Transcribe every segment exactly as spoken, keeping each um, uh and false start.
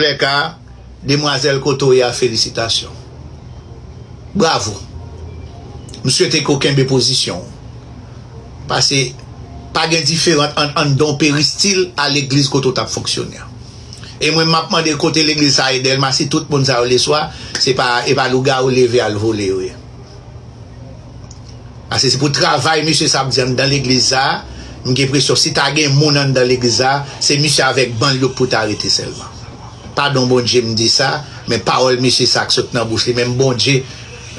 Antouka, demwazèl kote w ye a, felisitasyon. Bravo. M swete ke w kenbe pozisyon w. Paske pa gen diferans ant anndan yon peristil a legliz kote w t ap fonksyone a. E mwen, m ap mande kote legliz sa a ye, Dèlma, si tout moun sa yo leswa, se pa, e pa lougawou leve al vole yo ye. Paske se pou travay misye sa ap di anndan legliz sa a, m gen enpresyon si ta gen moun anndan legliz sa a, se misye avèk ban l yo k pou ta rete sèlman. Padon Bondye m di sa, men pawòl mesye sa k sot nan bouch li, menm Bondye,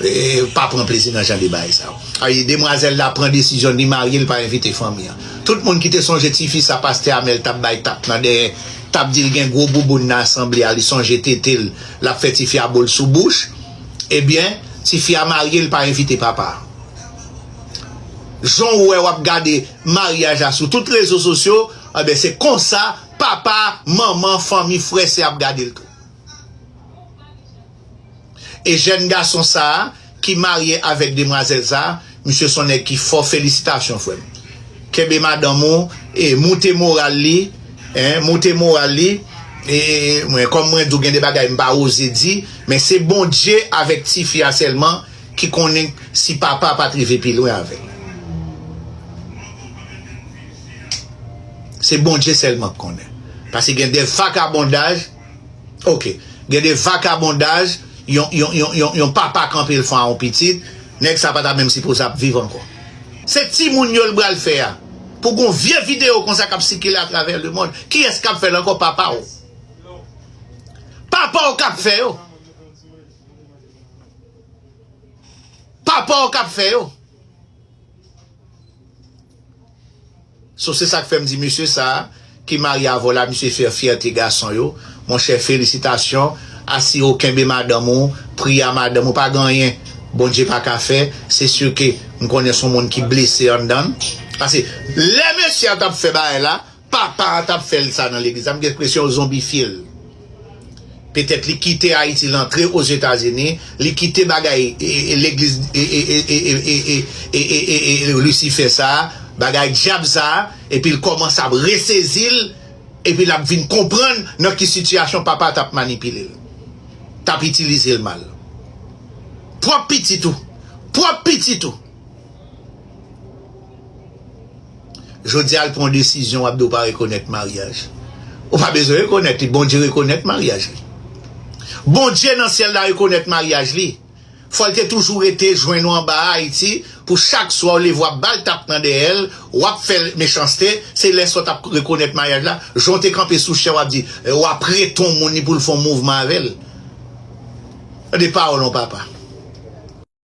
eh, pa pran plezi nan jan de bagay sa yo. Ay, demwazèl la pran desizyon li marye, li pa envite fanmi an. Tout moun ki te sonje tifi sa pastè Amèl t ap bay tap nan dèyè, t ap di l gen gwo bouboun nan asanble a, li sonje tete l, l ap fè tifi a bo l sou bouch. Ebyen, tifi a marye, li pa envite papa a. Jan w wè w ap gade maryaj la sou tout rezo sosyo, ebyen, se konsa papa, manman, fanmi, frè, sè ap gade l tou. E jèn gason sa a ki marye avèk demwazèl sa a, misye se yon nèg ki fò, felisitasyon, frè m. Kenbe madanm ou, e moute moral li, en, moute moral li. E mwen, kòm mwen di w, gen de bagay m pa oze di, men se Bondye avèk tifi a sèlman ki konnen si papa pa t rive pi lwen avè l. Se Bondye sèlman k konnen. Paske gen de vakabondaj, oke, gen de vakabondaj, yon, yon, yon, yon, yon papa kanpe l fè yon pitit, nèg sa pa ta menm sipoze ap viv ankò. Se timoun yo l pral fè a. Pou gon vye videyo konsa k ap sikile atravè lemonn, kiyès k ap fè l ankò? Papa w. Papa w k ap fè yo. Papa w k ap fè yo. So, se sa k fè m di mesye sa a ki marye avè w la, misye fè fyète gason yo. Monchè, felisitasyon. Asire w kenbe madanm ou, priye a madanm ou, pa gen anyen Bondye pa ka fè. Se si ke m konnen se yon moun ki blese anndan l. Paske lè mesye a t ap fè bagay la, papa a t ap fè l sa nan legliz la, m gen enpresyon yo zonbifye l. Petèt li kite Ayiti, l antre Ozetazini, li kite bagay, e, e, legliz, e, e, Lisifè sa a, bagay dyab sa a, epi l kòmanse ap resezi l, epi l ap vin konprann nan ki sitiyasyon papa a t ap manipile l, t ap itilize l mal. Pwòp pitit ou, pwòp pitit ou. Jodi a, l pran yon desizyon, w ap di w pa rekonèt maryaj. Ou pa bezwen rekonèt li, Bondye rekonèt maryaj li. Bondye nan syèl la rekonèt maryaj li. Fò l te toujou rete jwenn ou anba a Ayiti, pou chak swa w leve w ap ba l tap nan dèyè l, w ap fè l mechanste, se lè sa w t ap rekonèt maryaj la, jan w te kanpe sou chè w ap di, w ap rete yon moun li pou l fè yon mouvman avè l. Tande pawòl yon papa.